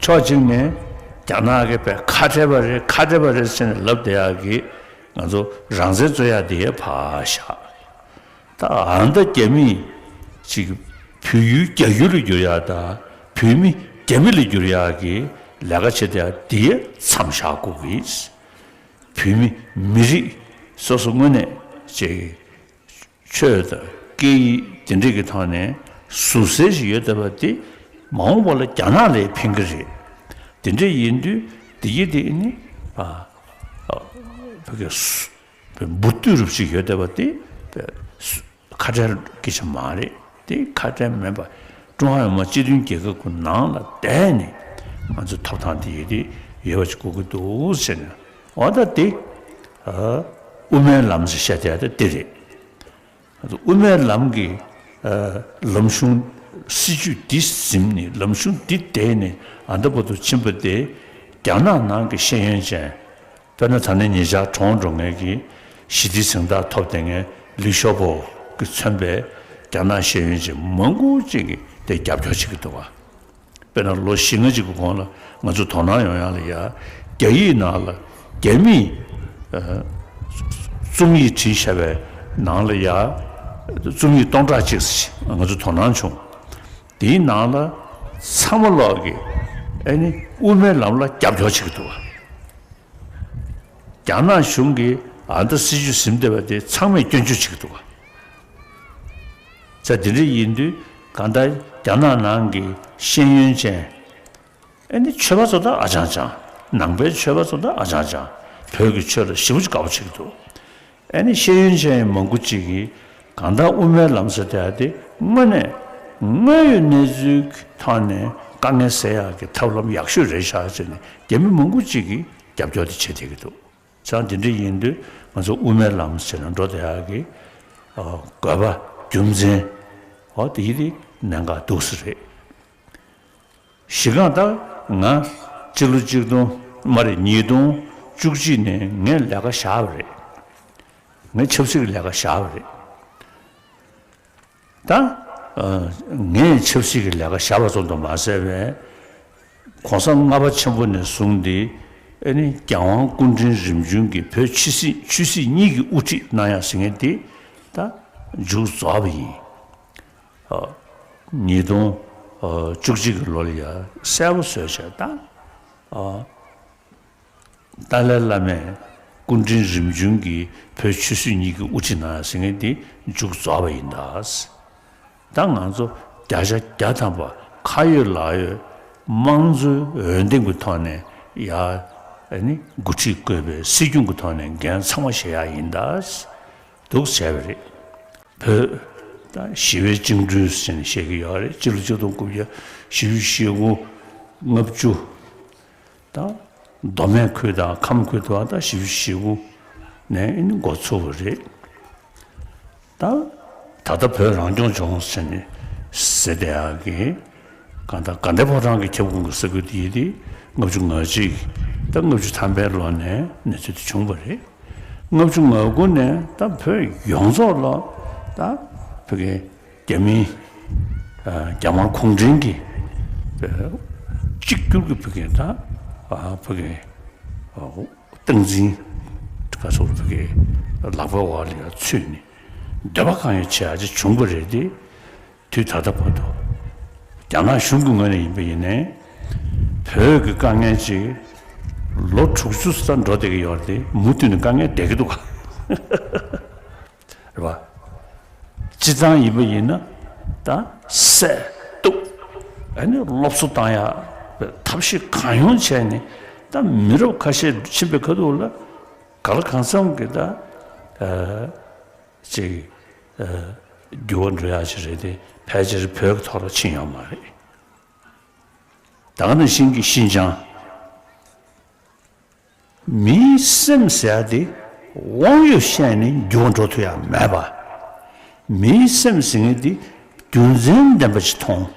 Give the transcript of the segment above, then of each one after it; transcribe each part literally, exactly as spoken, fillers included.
ཕྱོགས་གཅིག་ནས་རྒྱ་ནག་གིས་པས་ཁ་བྲལ་བ་རེད། ཁ་བྲལ་བ་རེད་ཟེར་ནས་ལབ་བསྡད་ཡག་གི་ང་ཚོ་རང་བཙན་རྩོད་ཡག་དེ་ཕར་བཞག་ད་ཨ་མདའ་རྒྱ་མི་ཅིག་བོད་ཡུལ་རྒྱ་ཡུལ་ལ་བསྒྱུར་ཡག་དང་བོད་མི་རྒྱ་མི་ལ་བསྒྱུར་ཡག་གི་ལས་ཀ་བྱེད་བསྡད་ཡག་དེ་མཚམས་བཞག་དགོས་ཀྱི། བོད་མི་མི་རིགས་སོ་སོ་དངོས་གནས་ཅིག་ཆོས་དང་སྐད་ཡིག་དེ་འདྲས་ཀྱི་ཐོག་ནས་ཟུར་ཟ་ཞིག་ཡོད་བསྡད་པ་དེ་མ་འོངས་པ་ལ་རྒྱ་ནག་ལ་ཕན་གྱི་རེད། དེ་འདྲས་ཡིན་དུས་དེ་ཡིན་དེ་ནི་ཨ་ཨ་བོད་སྐད་སུ་བོད་འབུར་དུས་རུབ་ཅིག་ཡོད་བསྡད་པ་དེ་བོད་སུ་ཁ་བྲལ་སྐད་ཆ་མ་རེད། དེ་ཁ་བྲལ་མིན་པ་ཀྲུང་ཧྭ་མི་དམངས་སྤྱི་མཐུན་རྒྱལ་ཁབ་ཀྱི་ནང་ལ་བསྡད་ནས་ང་ཚོ་ཐོབ་ཐང་དེ་ཡོད་དེ་ཡོད་པ་ཅིག་དགོས་ཀྱི་འདུག་ཟེར་ནས་འོ་ད་དེ་ཨ་དབུ་མའི་ལམ་ཟེར་བཤད་བསྡད་ཡག་དེ་དེ་རེད། དབུ་མའི་ལམ་གྱི་ཨ་ལམ་གཞུང་སྲིད་བྱུས་འདི་ཟིན་ནས་ལམ་གཞུང་འདི་བསྡད་ནས་ཨ་མདའ་བར་དུ་ཕྱིན་པ་དེ་རྒྱ་ནག་ནང་གི་ཤེས་ཡོན་ཅན། དཔེར་ན་ད་ནི་ཉེ་ཆར་གྲོངས་འགྲོ་མཁན་གྱི་ཞི་བདེའི་གཟེངས་རྟགས་ཐོབ་བསྡད་མཁན་ལི་ཤོ་པོ་གིས་མཚོན་པའི་རྒྱ་ནག་ཤེས་ཡོན་ཅན་མང་པོ་ཅིག་གིས་དེ་རྒྱབ་སྐྱོར་བྱེད་ཀྱི་འདུག་བ། དཔེར་ན་ལོ་བཞི་ལྔ་ཅིག་གི་གོང་ལ་ང་ཚོ་དོ་སྣང་ཡོང་ཡག་ལ་ཡ། རྒྱ་ཡིག་ནང་ལ་རྒྱ་མིས་ཨ་རྩོམ་ཡིག་བྲིས་བཞག་པའི་ནང་ལ་ཡ། རྩོམ་ཡིག་སྟོང་ཕྲག་གཅིག་ང་ཚོ་དོ་སྣང་བྱུང་། དེའི་ནང་ལ་ཚང་མ་ལོག་གི་ཨ་ནི་དབུ་མའི་ལམ་ལ་རྒྱབ་སྐྱོར་བྱེད་ཀྱི་འདུག་བ། རྒྱ་ནག་གཞུང་གིས་ཨ་མདའ་སྲིད་བྱུས་ཟིན་བསྡད་པ་དེ་ཚང་མས་སྐྱོན་བརྗོད་བྱེད་ཀྱི་འདུག་བ། ཙང་དེ་འདྲ་ཡིན་དུས་གང་ལྟར་རྒྱ་ནག་ནང་གི་ཤེས་ཡོན་ཅན། ཨ་ནི་ཆོས་པ་ཚོ་ད་ཨ་ཅང་ཅང་། ནང་པའི་ཆོས་པ་ཚོ་ད་ཨ་ཅང་ཅང་། བོད་ཀྱི་ཆོས་ལ་ཞེ་པོ་ཅིག་དགའ་པོ་བྱེད་ཀྱི་འདུག་ཨ་ནི་ཤེས་ཡོན་ཅན་མང་པོ་ཅིག་གིས་གང་ལྟར་དབུ་མའི་ལམ་ཟེར་དེ་དེ་དངོས་གནས་དངོས་ཡོད་གནས་ཚུལ་གྱི་ཐོག་ནས་དཀའ་ངལ་སེལ་ཡག་གི་ཐབས་ལམ་ཡག་ཤོས་རེད་ཤག་ཟེར་ནས་རྒྱ་མི་མང་པོ་ཅིག་གིས་རྒྱབ་སྐྱོར་དེ་བྱེད་བསྡད་ཀྱི་འདུག་ཙང་དེ་འདྲ་ཡིན་དུས་ང་ཚོ་དབུ་མའི་ལམ་ཟེར་ནས་འགྲོ་བསྡད་ཡག་གི་ཨ་དགོས་པ་རྒྱུ་མཚན་འོ་དེ་ཡིན་དེ་གནད་འགག་འདུག་ས་རེད། གཞི་རྐང་ད་ང་སྤྱི་ལོ་གཅིག་སྟོང་མ་རེད་ཉིས་སྟོང་བཅུ་གཅིག་ནས་ངས་ལས་ཀ་བཞག་པ་རེད། ངས་ཆབ་སྲིད་ཀྱི་ལས་ཀ་བཞག་པ་རེད། ད་ཨ་ངས་ཆབ་སྲིད་ཀྱི་ལས་ཀ་བཞག་པ་ཙམ་དུ་མ་ཟད་པའི་གོང་ས་ལྔ་པ་ཆེན་པོ་ནས་བཟུང་སྟེ་ཨ་ནི་རྒྱལ་དབང་སྐུ་ཕྲེང་རིམ་བྱོན་གྱི་བོད་ཆོས་སྲིད་ཆོས་སྲིད་གཉིས་ཀྱི་དབུ་ཁྲིད་གནང་ཡག་ཟེར་མཁན་དེ་ད་མཇུག་རྫོགས་པ་ཡིན། ཨ་ཉིས་སྟོང་ཨ་བཅུ་གཅིག་གི་ལོ་ལ་ཡ་གསལ་པོ་བཟོས་བྱས་ད་ཨ་ཏཱ་ལའི་བླ་མས་སྐུ་ཕྲེང་རིམ་བྱོན་གྱི་བོད་ཆོས་སྲིད་གཉིས་ཀྱི་དབུ་ཁྲིད་གནང་ཟེར་མཁན་དེ་མཇུག་རྫོགས་པ་ཡིན་ད། ད་ང་ཚོ་བརྒྱ་ཆ་བརྒྱ་ཐམ་པ་ཁ་ཡོད་ལག་ཡོད་དམངས་གཙོའི་འོས་འདེམས་ཀྱི་ཐོག་ནས་ཡ་ཨ་ནི་འགོ་ཁྲིད་བསྐོས་པའི་སྲིད་སྐྱོང་གི་ཐོག་ནས་འགན་ཚང་མ་བཞེས་ཡག་ཡིན་ད། འདུག་བྱས་པ་རེད། བོད་ད་ཞི་བའི་བཅིངས་འགྲོལ་ཟེར་ནས་བཤད་ཀྱི་ཡོད་རེད། སྤྱི་ལོ་ཆིག་སྟོང་དགུ་བརྒྱ་བཞི་བཅུ་ཞེ་དགུ་ལྔ་བཅུ་ད་མདོ་སྨད་ཁུལ་དང་ཁམས་ཁུལ་དུ་ད་བཞི་བཅུ་ཞེ་དགུ་ནས་ཨ་ནི་འགོ་ཚུགས་པ་རེད། ད་ད་ལྟ་བོད་རང་སྐྱོང་ལྗོངས་ཟེར་ནས་ཟེར་བསྡད་ཡག་གི་གང་ལྟར་དགའ་ལྡན་ཕོ་བྲང་གི་ཁྱབ་ཁོངས་ཀྱི་ས་ཁུལ་དེ་ཡིན་ཏེ་ལྔ་བཅུ་ང་གཅིག་ད་ལྔ་བཅུ་ཐམ་པའི་ལོ་ནས་གནས་ཚུལ་དེ་བྱུང་བ་རེད། ལྔ་བཅུ་ང་དགུ་ནས་ད་བོད་ཡོངས་རྫོགས་ལ་ད་བོད་ཀྱི་རྒྱ་མིའི་ཨ་རྒྱ་དམར་གུང་ཁྲན་གྱི་ཨ་གཅིག་གྱུར་གྱི་བོད་ཀྱི་ད་ཨ་བོད་ཀྱི་ཨ་སྟངས་འཛིན་ག་སོགས་བོད་ཀྱི་ལག་པའི་འོག་ལ་ཡང་ཚུད་ནས་འདོད་པ་གང་ཡོད་བྱེད་ཡག་ཅིག་བྱུང་བ་རེད་དེ། དུས་ད་ལྟ་བར་དུ་རྒྱ་ནག་གཞུང་གི་ངོས་ནས་ཡིན་པ་ཡིན་ནའི་བོད་ཀྱི་དཀའ་ངལ་ཅིག་ལོ་དྲུག་ཅུ་ཙམ་འགྲོ་བསྡད་ཀྱི་ཡོད་རེད་དེ། མུ་མཐུད་ནས་དཀའ་ངལ་བསྡད་ཀྱི་འདུག་ག་རེད་པ། སྤྱིར་བཏང་ཡིན་པ་ཡིན་ན་ད་བསད་གཏུབ་ཨ་ནི་སློབ་གསོ་བཏང་ཡག་ཐབས་ཤེས་གང་ཡོང་བྱས་ནས་ད་མི་རབས་ཁ་ཤས་ཕྱིན་པའི་ཁ་ཐུག་ལ་གང་ལ་གང་འཚམ་གྱི་ད་ཨ། ཅིག་ཨ་འགྱུར་བ་འགྲོ་ཡག་ཅིག་རེད་དེ། ཕལ་ཆེར་བོད་ཀྱི་ཐོག་ལ་ཕྱིན་ཡོད་མ་རེད། ད་ག་ནང་བཞིན་གྱི་ཤིན་ཅང་། མིའི་སེམས་ཟེར་ཡག་དེ་དབང་ཡོད་བཤད་ནས་འགྱུར་བ་འགྲོ་ཐུབ་ཡག་མེད་པ། མིའི་སེམས་ཟེར་མཁན་དེ་རྒྱུ་མཚན་ལྡན་པ་ཅིག་མཐོང་།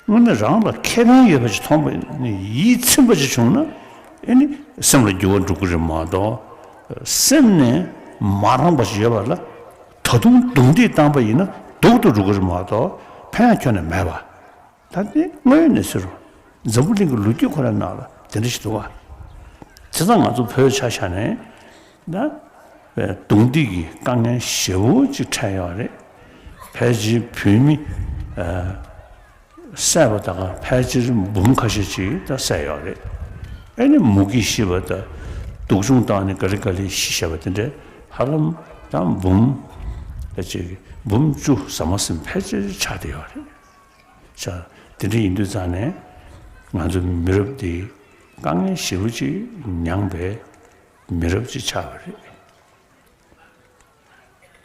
དངོས་གནས་རང་ལ་ཁེ་ཕན་ཡོད་པ་ཅིག་མཐོང་བ་ནི་ཡིད་ཚིམ་པ་ཅིག་བྱུང་ན་ཨེ་ནི་སེམས་ལ་འགྱུར་བ་འགྲོ་གི་རེད་མ་གཏོགས། སེམས་ནས་མ་རངས་པ་ཞིག་ཡོད་པ་ལ་ད་དུང་རྡུང་རྡེག་བཏང་པ་ཡིན་ན་སྡུག་ཏུ་འགྲོ་གི་རེད་མ་གཏོགས་ཕན་ཡག་ཁྱོན་ནས་མེད་པ། ད་དེ་དངོས་ཡོད་གནས་ཚུལ་རེད། འཛམ་བུ་གླིང་གི་ལོ་རྒྱུས་ཁོ་རའི་ནང་ལ་དེ་འདྲ་ཞིག་འདུག་བ། བྱས་ཙང་ང་ཚོ་བོད་ཆ་བཞག་ནས་ད་རྡུང་རྡེག་གི་དཀའ་ངལ་ཞེ་པོ་ཅིག་འཕྲད་ཡོད་རེད། ཕལ་ཆེར་བོད་མི་བསད་པ་ད་ག་ཕལ་ཆེར་འབུམ་ཁ་ཤས་ཅིག་ད་བསད་ཡོད་རེད། ཨེ་ནི་མུ་གེས་ཤི་བ་དང་སྡུག་སྦྱོང་བཏང་ནས་ག་ལེ་ག་ལེ་ཤི་བཞག་པ་དེ་འདྲའི་ཧ་ལམ་ད་འབུམ་ཅིག་འབུམ་བཅུ་ཟ་མ་ཟིན་ཕལ་ཆེར་ཆགས་བསྡད་ཡོད་རེད། ཤག་དེ་འདྲ་ཡིན་དུས་ཙང་ནས་ང་ཚོ་མི་རབས་འདི་དཀའ་ངལ་ཞེ་པོ་ཅིག་མྱངས་པའི་མི་རབས་ཅིག་ཆགས་པ་རེད།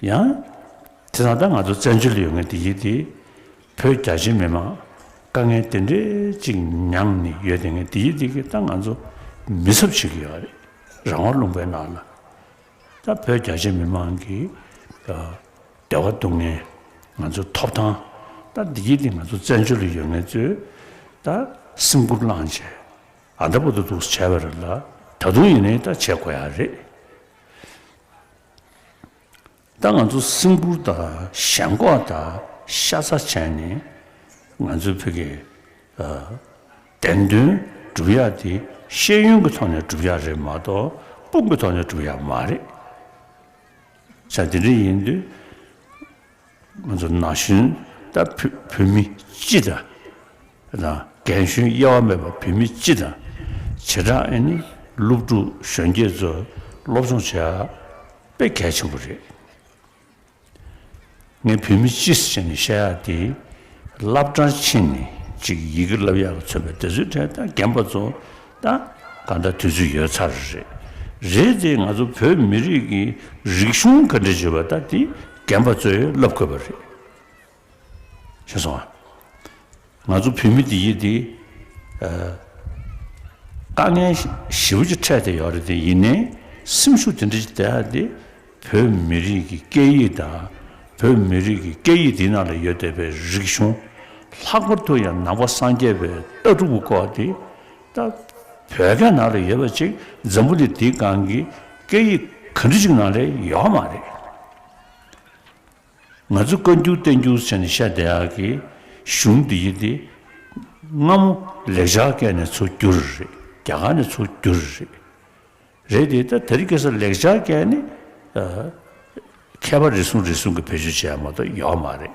ཡང་དེ་ཙང་ད་ང་ཚོ་བཙན་བྱོལ་ཡོད་མཁན་དེ་ཡིན་དེ་བོད་རྒྱ་ཆེ་མི་མང་དཀའ་ངལ་དེ་འདྲའི་ཅིག་མྱངས་ནས་ཡོད་དེ་ངས་དེ་ཡིན་དེ་གི་ད་ང་ཚོ་མི་ཚབ་བྱེད་ཀྱི་ཡོད་རེད། རང་དབང་ལུང་པའི་ནང་ལ། ད་བོད་རྒྱ་ཆེ་མི་མང་གི་བདེ་བ་སྡུག་བསྔལ། ང་ཚོའི་ཐོབ་ཐང་། ད་འདི་གི་དེ་ང་ཚོ་བཙན་བྱོལ་ལ་ཡོད་མཁན་ཚོས་ད་སེམས་ཁུར་བླངས་བྱས་ཨ་ད་བར་དུ་འདུག་བྱས་པ་རེད་ལ། ད་དུང་ཡིན་ནའི་ད་བྱེད་དགོས་ཡ་རེད། ད་ང་ཚོ་སེམས་ཁུར་དང་ཞེན་ཁོག་དང་ཤ་ཚ་བྱས་ནས་ང་ཚོའི་བོད་ཀྱི་བདེན་དོན་སྒྲུབ་ཡག་དེ་ཤེས་ཡོན་གྱི་ཐོག་ནས་སྒྲུབ་ཡག་རེད་མ་གཏོགས་དཔུང་གི་ཐོག་ནས་སྒྲུབ་ཡག་མ་རེད། ས་དེ་འདྲ་ཡིན་དུས་ང་ཚོ་ན་གཞོན་ད་བོད་བོད་མི་སྤྱི་དང་དང་རྒན་གཞོན་དབྱེ་བ་མེད་པར་བོད་མི་སྤྱི་དང་བྱེ་བྲག་ཨེ་ནི་སློབ་ཕྲུག་གཞོན་སྐྱེས་ཚོ་སློབ་སྦྱོང་བྱེད་ཡག་དཔེ་གལ་ཆེན་པོ་རེད། ངས་བོད་མི་སྤྱི་ཟེར་ནས་བཤད་ཡག་དེ་སློབ་གྲྭར་ཕྱིན་ནས་ཅིག་ཡི་གེ་བསླབ་ཡག་གི་ཚོད་པ་དེ་ཚོའི་གྲས་ད་རྒན་པ་ཚོ་ད་གང་ལྟར་དུས་ཚོད་ཡོལ་ཚར་རེད། རེད་དེ་ང་ཚོ་བོད་མི་རིགས་ཀྱི་རིག་གཞུང་ག་འདྲ་བྱེད་པ་ད་དེ་རྒན་པ་ཚོས་བསླབ་དགོས་པ་རེད། ཤེས་སོང་ཨ། ང་ཚོ་བོད་མི་འདི་ཡིན་དེ། དཀའ་ངལ་ཞེ་པོ་ཅིག་འཕྲད་བསྡད་ཡོད་རེད་དེ། ཡིན་ནའི་སེམས་ཤུགས་དེ་འདྲ་ཅིག་བསྡད་ཡ་དེ་བོད་མི་རིགས་ཀྱི་སྐད་ཡིག་དང་། བོད་མི་རིགས་ཀྱི་སྐད་ཡིག་དེའི་ནང་ལ་ཡོད་བསྡད་པའི་རིག་གཞུང་། ལྷག་པར་དུ་ཡང་ནང་པ་སངས་རྒྱས་པའི་ལྟ་གྲུབ་ཀྱི་སྐོར་དེ་ད་བོད་སྐད་ནང་ལ་ཡོད་པ་ཅིག་འཛམ་བུ་གླིང་འདིའི་སྒང་གི་སྐད་ཡིག་ག་འདྲ་ཅིག་ནང་ལ་ཡོད་མ་རེད། ང་ཚོ་བཀའ་འགྱུར་བསྟན་འགྱུར་ཟེར་ནས་བཤད་བསྡད་ཡག་གི་གཞུང་འདི་ཡི་དེ་སྔ་མོ་ལེགས་སྦྱར་སྐད་ནས་ཚུར་བསྒྱུར་རེད། རྒྱ་གར་ནས་ཚུར་བསྒྱུར་རེད། རེད་དེ་ད་དེ་རིང་ཁ་སང་ལེགས་སྦྱར་སྐད་ནི་ཨ་མཁས་པ་རེ་ཟུང་རེ་ཟུང་གིས་བེད་སྤྱོད་བྱས་མ་གཏོགས་ཡོད་མ་རེད།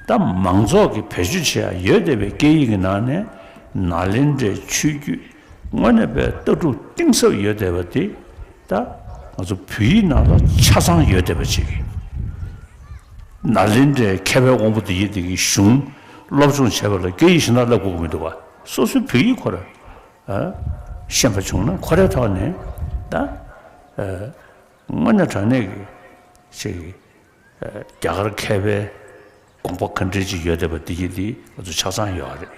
ད་མང་ཚོགས་ཀྱིས་བེད་སྤྱོད་བྱེད་ཡག་ཡོད་བསྡད་པའི་སྐད་ཡིག་གི་ནང་ནས་ནཱ་ལེནྡྲའི་ཆོས་བརྒྱུད་དངོས་གནས་པའི་ལྟ་གྲུབ་གཏིང་ཟབ་ཡོད་བསྡད་པ་དེ། ད་ང་ཚོ་བོད་ཡིག་ནང་ལ་ཆ་ཚང་ཡོད་བསྡད་པ་ཅིག་ནཱ་ལེནྡྲའི་མཁས་པའི་དབང་པོ་དེ་ཡི་དེ་གི་གཞུང་སློབ་སྦྱོང་བྱས་པ་ལ་སྐད་ཡིག་གཞན་དག་བསླབ་དགོས་ཀྱི་མི་འདུག་བ། སོ་སོའི་བོད་ཡིག་ཁོ་ར་ཨ་ཤེས་པ་བྱུང་ན་ཁོ་རའི་ཐོག་ནས་ད་ཨ་དངོས་གནས་དྲང་གནས་ཀྱི་ཅིག་རྒྱ་གར་མཁས་པའི་དགོངས་པ་ག་འདྲ་ཅིག་ཡོད་བསྡད་པ་འདི་ཡི་འདི་ང་ཚོ་ཆ་ཚང་ཡོད་རེད།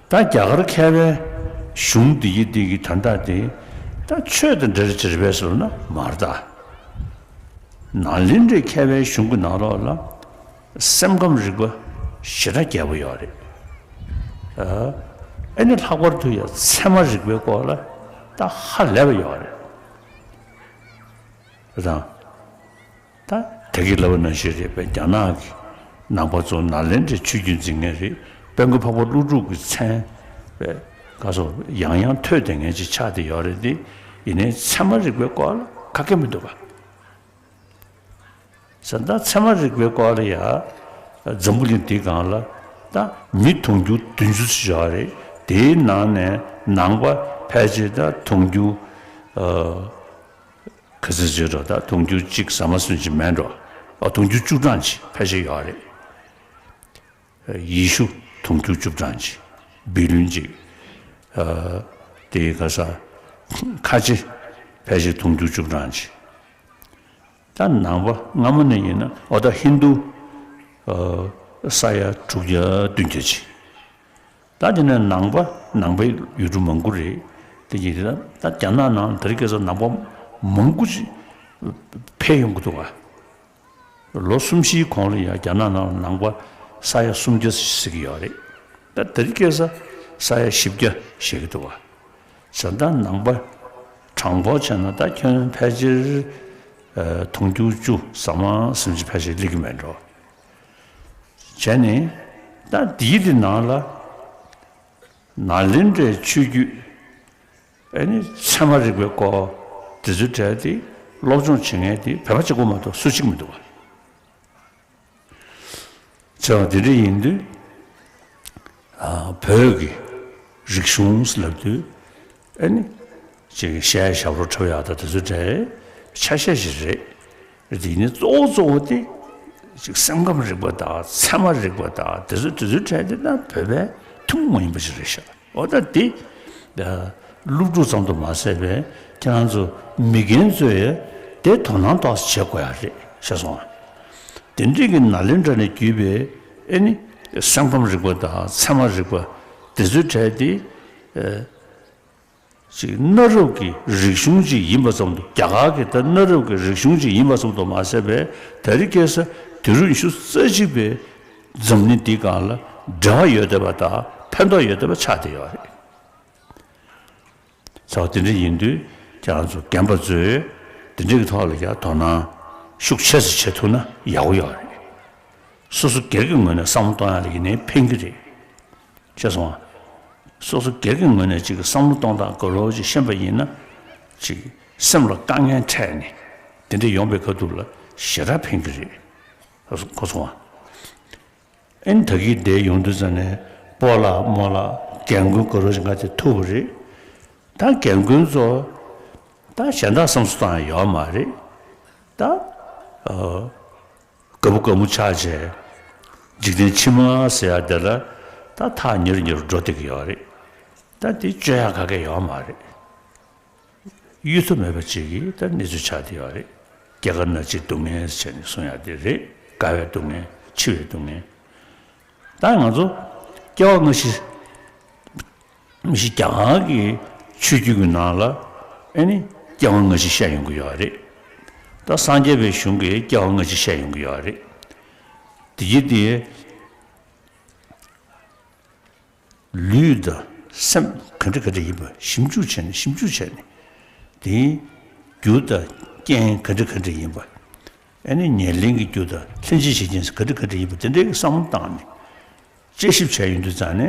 ད་རྒྱ་གར་མཁས་པའི་གཞུང་འདི་ཡི་འདི་གི་དོན་དག་འདི་ད་ཆོས་དང་འབྲེལ་བ་ཅིག་རེད་པས་ཟེར་ན་མ་རེད་ད། ནཱ་ལེནྡྲའི་མཁས་པའི་གཞུང་གི་ནང་ལོགས་ལ་སེམས་ཁམས་རིག་པ་ཞེ་དྲག་རྒྱས་པོ་ཡོད་རེད། ཨ་ཨེ་ནི་ལྷག་པར་དུ་ཡང་ཚད་མ་རིག་པའི་སྐོར་ལ་ད་ཧ་ལས་པ་ཡོད་རེད། རེད་དང་། ད་དེ་གི་ལབ་པ་ནང་བཞིན་རེད་པས། རྒྱ་ནག་གི་ནང་པ་ཚོ་ནཱ་ལེནྡྲའི་ཆོས་བརྒྱུད་འཛིན་མཁན་རེད། དཔལ་མགོན་འཕགས་པ་ཀླུ་སྒྲུབ་ཀྱི་མཚན་པས་ག་སོ་ཡང་ཡང་ཐོས་བསྡད་མཁན་ཅིག་ཆགས་བསྡད་ཡོད་རེད་དེ། ཡིན་ནའི་ཚད་མ་རིག་པའི་སྐོར་ལ་ག་གེ་མི་འདུག་ག་ས་ད་ཚད་མ་རིག་པའི་སྐོར་ལ་ཡ་འཛམ་བུ་གླིང་འདིའི་སྒང་ལ་ད་མི་དུང་ཕྱུར་བདུན་ཅུ་ཙམ་ཡོད་རེད། དེའི་ནང་ནས་ནང་པ་ཕལ་ཆེར་ད་དུང་ཕྱུར་ཨ་ག་ཚོད་ཡོད་འགྲོ། ད་དུང་ཕྱུར་གཅིག་ཟ་མ་ཟིན་ཅིག་མེད་འགྲོ། ཨ་དུང་ཕྱུར་བཅུ་གྲངས་ཅིག་ཕལ་ཆེར་ཡོད་རེད། ཡེ་ཤུ་དུང་ཕྱུར་བཅུ་གྲངས་ཅིག་བི་ལིའོན་ཅིག་ཨ་དེ་ག་ས་ཁ་ཆེ་ཕལ་ཆེར་དུང་ཕྱུར་བཅུ་གྲངས་ཅིག་ད་ནང་པ་སྔ་མོ་ནས་ཡིན་ན་འོ་ད་ཧིན་རྡུ་ཨ་ས་ཡ་དྲུག་བརྒྱ་བདུན་བརྒྱ་ཅིག་ད་དེ་ནས་ནང་པ་ནང་པའི་ཡུལ་གྲུ་མང་པོ་རེད། དེ་གྱིས་དེ་ད་ད་རྒྱ་ནག་ནང་དེ་རིང་ཁ་སང་ནང་པ་མང་པོ་ཅིག་འཕེལ་ཡོང་གི་འདུག་ག་ལོ་གསུམ་བཞིའི་གོང་ལ་ཡང་རྒྱ་ནག་ནང་ནང་པ་ས་ཡ་སུམ་བརྒྱ་ཟེར་གྱི་ཡོད་རེད། ད་དེ་རིང་ཁ་སང་ས་ཡ་བཞི་བརྒྱ་བཤད་ཀྱི་འདུག་ག་བྱས་ཙང་ནང་པ་གྲངས་འབོར་བྱས་ན་ད་ཁྱོན་ཕལ་ཆེར་ཨ་དུང་ཕྱུར་བཅུ་ཟ་མ་ཟིན་ཅིག་ཕལ་ཆེར་སླེབས་ཀྱི་མེད་འགྲོ། བྱས་ནས་ ད་འདིའི་དེ་ནང་ལ་ནཱ་ལེནྡྲའི་ཆོས་བརྒྱུད། ཨ་ནི་ཚད་མ་རིག་པའི་སྐོར་དེ་ཚོའི་གྲས་དེ་སློབ་སྦྱོང་བྱེད་མཁན་དེ་བོད་པ་གཅིག་པོ་མ་གཏོགས་སུ་གཅིག་མི་འདུག་བ། བྱས་པ་དེ་འདྲ་ཡིན་དུས། ཨ། བོད་ཀྱི་རིག་གཞུང་ལབ་དུས། ཨ་ནི། ཅིག་གཞས་ཞབས་བྲོ་འཁྲབ་ཡག་དང་དེ་ཚོ་འདྲའི་ཆ་ཤས་ཤིག་རེད། དེ་ནི་གཙོ་བོ་གཙོ་བོ་དེ། ཅིག་སེམས་ཁམས་རིག་པ་དང་ཚད་མ་རིག་པ་དང་དེ་ཚོ་དེ་ཚོའི་གྲས་དེ་ད་བོད་པའི་ཐུན་མོང་མ་ཡིན་པ་ཞིག་རེད་ཤག་འོ་ད་དེ། ཨ། སློབ་ཕྲུག་ཙམ་དུ་མ་ཟད་པའི་ཁྱེད་རང་ཚོ་མི་རྒན་ཚོས་དེ་དོ་སྣང་ཏོག་ཙམ་བྱེད་དགོས་ཡ་རེད་ཤག་སོང་ང་། དེ་འདྲས་ཀྱི་ནཱ་ལེནྡྲ་ནས་བརྒྱུད་པའི་ཨེ་ནི་སེམས་ཁམས་རིག་པ་དང་ཚད་མ་རིག་པ་དེ་ཚོའི་གྲས་དེ། ཨ། ཅིག་གནའ་རབས་ཀྱི་རིག་གཞུང་ཅིག་ཡིན་པ་ཙམ་དུ། རྒྱ་གར་གྱི་ད་གནའ་རབས་ཀྱི་རིག་གཞུང་ཅིག་ཡིན་པ་ཙམ་དུ་མ་ཟད་པའི་ད་རེས་ཁ་སང་དུས་རབས་ཉི་ཤུ་རྩ་གཅིག་པའི་འཛམ་གླིང་འདིའི་སྒང་ལ་འབྲེལ་བ་ཡོད་བསྡད་པ་དང་ཕན་ཐོགས་ཡོད་བསྡད་པ་ཆགས་བསྡད་ཡོད་རེད། ཚ་བ་དེ་འདྲ་ཡིན་དུས་ཁྱེད་རང་ཚོ་རྒན་པ་ཚོས་དེ་འདྲ་གི་ཐོག་ལ་ཡ་དོ་སྣང་ཤུགས་ཆེ་ཙམ་བྱེད་ཐུབ་ན་ཡག་པོ་ཡོད་རེད། སོ་སོ་སྒེར་གྱི་ངོས་ནས་བསམ་བློ་གཏོང་ཡག་ལ་ཡིན་ནའི་ཕན་གྱི་རེད། ཤེས་སོང་ང་། སོ་སོ་སྒེར་གྱི་ངོས་ནས་ཅིག་བསམ་བློ་གཏོང་སྟངས་ག་རེ་ཅིག་ཤེས་པ་ཡིན་ན། ཅིག་སེམས་ལ་དཀའ་ངལ་འཕྲད་ནས་དེ་འདྲ་ཡོང་པའི་ཁ་ཐུག་ལ་ཞེ་དྲག་ཕན་གྱི་རེད། གོ་སོང་ང་། ཨེ་ནི་ད་གིན་བསྡད་ཡོང་དུས་ཙ་ནས་སྤོ་ལགས་རྨོ་ལགས་རྒན་རྒོན་ག་རེ་ཅིག་ང་དེ་ཐུག་པ་རེད། ད་རྒན་རྒོན་ཚོ་ད་གཞན་དག་བསམ་བློ་གཏོང་ཡག་ཡོད་མ་རེད། ད། ཨ། དགའ་པོ་དགའ་མོ་ཆགས་བྱས། འཇིག་རྟེན་ཕྱི་མ་ཟེར་ཡག་དེ་ལ་ད་ཐག་ཉེ་རུ་ཉེ་རུ་འགྲོ་བསྡད་ཀྱི་ཡོད་རེད། ད་དེ་བཅོས་ཡག་ག་གེ་ཡོད་མ་རེད། གཡོལ་ཐབས་མེད་པ་ཅིག་གི་ད་གནས་ཚུལ་ཆགས་བསྡད་ཡོད་རེད། སྐྱེ་རྒ་ན་འཆིའི་སྡུག་བསྔལ་ཟེར་ནས་གསུང་ཡག་དེ་རེད། རྒ་བའི་སྡུག་བསྔལ། འཆི་བའི་སྡུག་བསྔལ། ད་ང་ཚོ་སྐྱེ་བ་སྔ་ཕྱི། མི་ཤི་རྒྱ་གར་གྱི་ཆོས་བརྒྱུད་ཀྱི་ནང་ལ་ཨེ་ནི་སྐྱེ་བ་སྔ་ཕྱི་བཤད་ཡོང་གི་ཡོད་རེད། ད་སངས་རྒྱས་པའི་གཞུང་གིས་སྐྱེ་བ་སྔ་ཕྱི་བཤད་ཡོང་གི་ཡོད་རེད། དེ་ཡིན་དུས་ལུས་དང་སེམས་ག་འདྲ་ག་འདྲ་ཡིན་པ་ཞིབ་འཇུག་བྱས་ནས་ཞིབ་འཇུག་བྱས་ནས། དེའི་རྒྱུ་དང་རྐྱེན་ག་འདྲ་ག་འདྲ་ཡིན་པ། ཨེ་ནི་ཉེར་ལེན་གྱི་རྒྱུ་དང་ལྷན་ཅིག་བྱེད་རྐྱེན་ག་འདྲ་ག་འདྲ་ཡིན་པ་དེ་འདྲའི་བསམ་བློ་བཏང་ནས། དཔྱད་ཞིབ་བྱས་ཡོང་དུས་ཙ་ནས།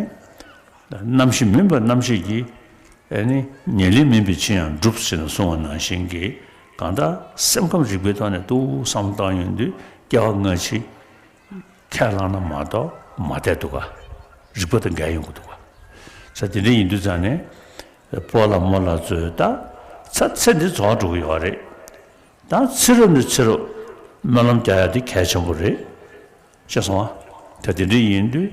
རྣམ་ཤེས་མིན་པ་རྣམ་ཤེས་ཀྱིས། ཨེ་ནི་ཉེར་ལེན་མིན་པའི་ཕྱིར་ཡང་འགྲུབ་ཟེར་ནས་གསུངས་པ་ནང་བཞིན་གྱི། གང་ལྟར་སེམས་ཁམས་རིག་པའི་ཐོག་ནས་ཏོག་བསམ་བློ་བཏང་ཡོང་དུས་སྐྱེ་བ་སྔ་ཕྱི་ཁས་བླངས་ན་མ་གཏོགས་མ་བསྡད་འདུག་ག་རིག་པ་དང་འགལ་ཡོང་གི་འདུག་ག་ས་དེ་འདྲ་ཡིན་དུས་ཙ་ནས། སྤོ་ལགས་རྨོ་ལགས་ཚོས་ད་ཚ་ཚེ་འདི་རྫོགས་འགྲོ་གི་ཡོད་རེད། ད་ཚེ་རབས་ནས་ཚེ་རབས་སྨོན་ལམ་རྒྱག་ཡ་དེ་གལ་ཆེན་པོ་རེད། ཤེས་སོང་ང་། ད་དེ་འདྲ་ཡིན་དུས་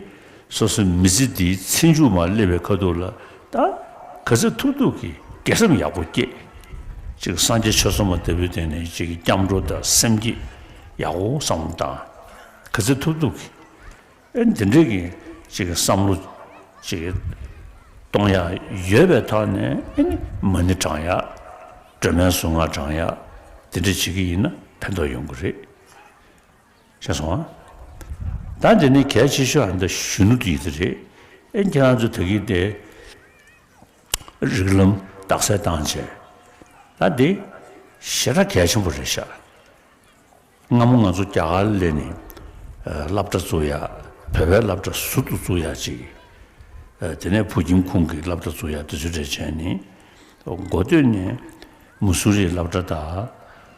སོ་སོའི་མི་ཚེ་འདིའི་ཚེ་མཇུག་མར་སླེབས་པའི་ཁ་ཐུག་ལ་ད་ག་ཚོད་ཐུབ་ཐུབ་ཀྱིས་དགེ་སེམས་ཡག་པོ་བསྐྱེད། ཅིག་སངས་རྒྱས་ཆོས་ཚོགས་མ་ལྟ་བུའི་སྟེང་ནས་ཅིག་སྐྱབས་འགྲོ་དང་སེམས་བསྐྱེད་ཡག་པོ་བསམ་བློ་བཏང་། ག་ཚོད་ཐུབ་ཐུབ་ཀྱིས། ཨེ་འདི་འདྲའི་གི་ཅིག་བསམ་བློ་ཅིག་གཏོང་ཡ་ཡོད་པའི་ཐོག་ནས། ཨེ་ནི་མ་ཎི་བགྲང་ཡ། སྒྲོལ་མའི་གཟུངས་སྔགས་བགྲང་ཡ། འདི་འདྲ་བྱེད་ཀྱི་ཡིན་ན་ཕན་ཐོགས་ཡོང་གི་རེད། ཤེས་སོང་ང་། ད་འདི་ནི་གལ་ཆེ་ཤོས་ཨ་འདི་གཞོན་ནུ་དེ་ཡིན་དེ་རེད། ཨེ་ཁྱེད་རང་ཚོ་ད་གིན་དེ་རིགས་ལམ་རྟགས་གསལ་བཏང་བྱས། ད་འདི་ཞེ་དྲག་གལ་ཆེན་པོ་རེད་ཤག་སྔ་མོ་ང་ཚོ་རྒྱ་གར་ལ་སླེབས་ནས། ཨ། སློབ་གྲྭ་བཙུགས་ཡ། བོད་པའི་སློབ་གྲྭ་ཟུར་དུ་བཙུགས་ཡ་ཅིག་ཨ། དེ་ནས་ཕུའུ་ཅིན་ཁུང་གི་སློབ་གྲྭ་བཙུགས་ཡ་དེ་ཚོ་འདྲ་བྱས་ནས། འགོ་སྟོད་ནས་མུ་སུ་རིའི་སློབ་གྲྭ་དང་།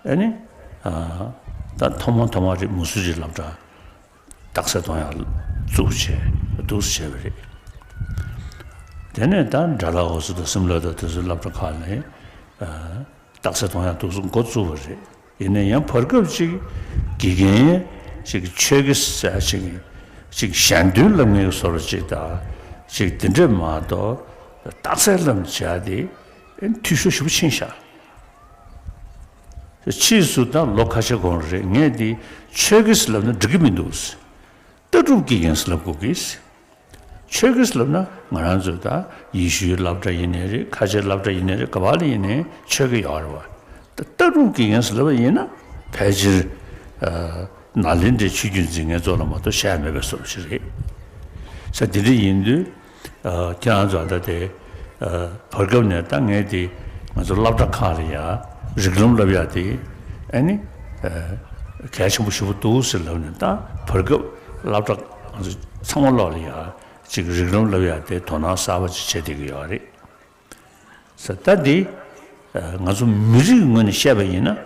ཨ་ནི། ཨ། ད་ཐོག་མ་ཐོག་མ་རེད། མུ་སུ་རིའི་སློབ་གྲྭ་རྟགས་གསལ་གཏོང་ཡ་བཙུགས་བྱས་འདུག་སེ་བྱས་པ་རེད། དེ་ནས་ད་ཌལ་ཧོ་སི་དང་སིམ་ལ་དང་དེ་ཚོའི་སློབ་གྲྭ་ཁག་ལ། ཨ། རྟགས་གསལ་གཏོང་ཡག་འདུག་སེ་འགོ་བཙུགས་པ་རེད། ཡིན་ན་ཡང་བར་སྐབས་ཅིག་དགེ་རྒན་ཅིག་ཆོས་དགེ་ཟེར་ཅིག་ཅིག་གཞན་དོན་བསླབ་མཁན་གྱི་བཟོ་འདྲ་ཅིག་དང་། ཅིག་དེ་འདྲས་མ་གཏོགས་རྟགས་གསལ་བསླབ་བྱ་དེ་འཐུས་ཤོར་ཞེ་པོ་ཕྱིན་ཤག་ཕྱིས་སུ་ད་ལོ་ཁ་ཤས་གོང་རེད། ངས་འདི་ཆོས་དགེ་བསླབ་ན་འགྲིག་གི་མི་འདུག་ལྟ་གྲུབ་དགེ་རྒན་བསླབ་དགོས་ཀྱི། ཆོས་དགེ་ལབ་ན་ང་རང་ཚོ་ད་ཡེ་ཤུའི་སློབ་གྲྭ་ཡིན་ནའི་རེད། ཁ་ཆེའི་སློབ་གྲྭ་ཡིན་ནའི་རེད། ག་པ་ལ་ཡིན་ནའི་ཆོས་དགེ་ཡོད་རེད་བ། ད་ལྟ་གྲུབ་དགེ་རྒན་ཟེར་ལབ་པ་ཡིན་ན་ཕལ་ཆེར། ཨ། ནཱ་ལེནྡྲའི་ཆོས་བརྒྱུད་འཛིན་མཁན་ཚོ་ལ་མ་གཏོགས་བཤད་ཡ་མེད་པའི་བཟོ་འདྲ་ཞིག་རེད། ས་དེ་འདྲ་ཡིན་དུས། ཨ། ཁྱེད་རང་ཚོ་ད་དེ། ཨ། བར་སྐབས་ནས་ད་ངས་དེ་ང་ཚོ་སློབ་གྲྭ་ཁག་ལ་ཡ་རིགས་ལམ་བསླབ་ཡ་དེ། ཨ་ནི། ཨ། གལ་ཆེན་པོ་ཞེ་པོ་འདུག་ཟེར་ལབ་ནས། ད་བར་སྐབས་སློབ་གྲྭ་ ང་ཚོ་ཚང་མ་ལོག་ལ་ཡ་ཅིག་རིགས་ལམ་ལབ་ཡ་དེ་དོ་སྣང་གསར་པ་ཅིག་བྱེད་བསྡད་ཀྱི་ཡོད་རེད། ས་ད་འདི་ང་ཚོ་མི་རིགས་ངོས་ནས་བཤད་པ་ཡིན་ན།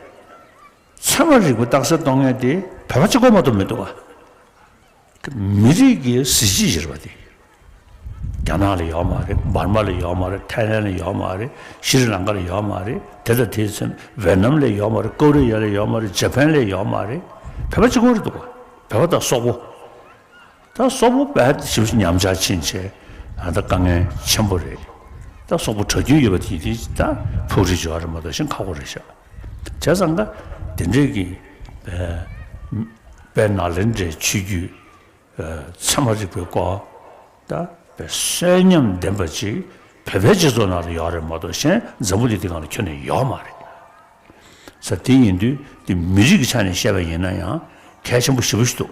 ཚད་མ་རིག་པའི་རྟགས་གསལ་གཏོང་མཁན་དེ་བོད་པ་གཅིག་པོ་མ་གཏོགས་མི་འདུག་བ། མི་རིགས་ཀྱི་གཟི་བརྗིད་ཟེར་བ་དེ། རྒྱ་ནག་ལ་ཡོད་མ་རེད། འབར་མ་ལ་ཡོད་མ་རེད། ཐའི་ལན་ལ་ཡོད་མ་རེད། ཤྲི་ལང་ཀ་ལ་ཡོད་མ་རེད། དེ་དང་དེའི་མཚམས་ཝེ་ནམ་ལ་ཡོད་མ་རེད། ཀོ་རི་ཡ་ལ་ཡོད་མ་རེད། ཇ་པན་ལ་ཡོད་མ་རེད། བོད་པ་གཅིག་པོ་རེད་འདུག་བ། བོད་པ་དང་སོག་པོ། ད་སོག་པོ་དཔེ་ཞེ་པོ་ཅིག་ཉམས་ཆག་ཕྱིན་བྱས། ཨ་ད་དཀའ་ངལ་ཆེན་པོ་རེད། ད་སོག་པོ་གྲགས་རྒྱུན་ཡོད་པ་དེ་དེ་ད་ཕུགས་རེ་འབྱོར་རེད་མ་གཏོགས་གཞན་ཁག་པོ་རེད་ཤག་བྱས་ཙང་ཀ་དེ་འདྲས་ཀྱི་དཔལ་དཔལ་ནཱ་ལེནྡྲའི་ཆོས་བརྒྱུད་ཚད་མ་རིག་པའི་སྐོར་ད་དཔེ་གསོན་ཉམས་ལྡན་པ་ཅིག་བོད་པའི་སྤྱི་ཚོགས་ནང་ལ་ཡོད་རེད་མ་གཏོགས་གཞན་འཛམ་བུ་གླིང་འདི་སྒང་ལ་ཁྱོན་ནས་ཡོད་མ་རེད། ས་དེ་ཡིན་དུས་དེ་མི་རིགས་ཀྱི་ཆ་ནས་བཤད་པ་ཡིན་ན་ཡང་གལ་ཆེན་པོ་ཞེ་པོ་ཞིག་འདུག་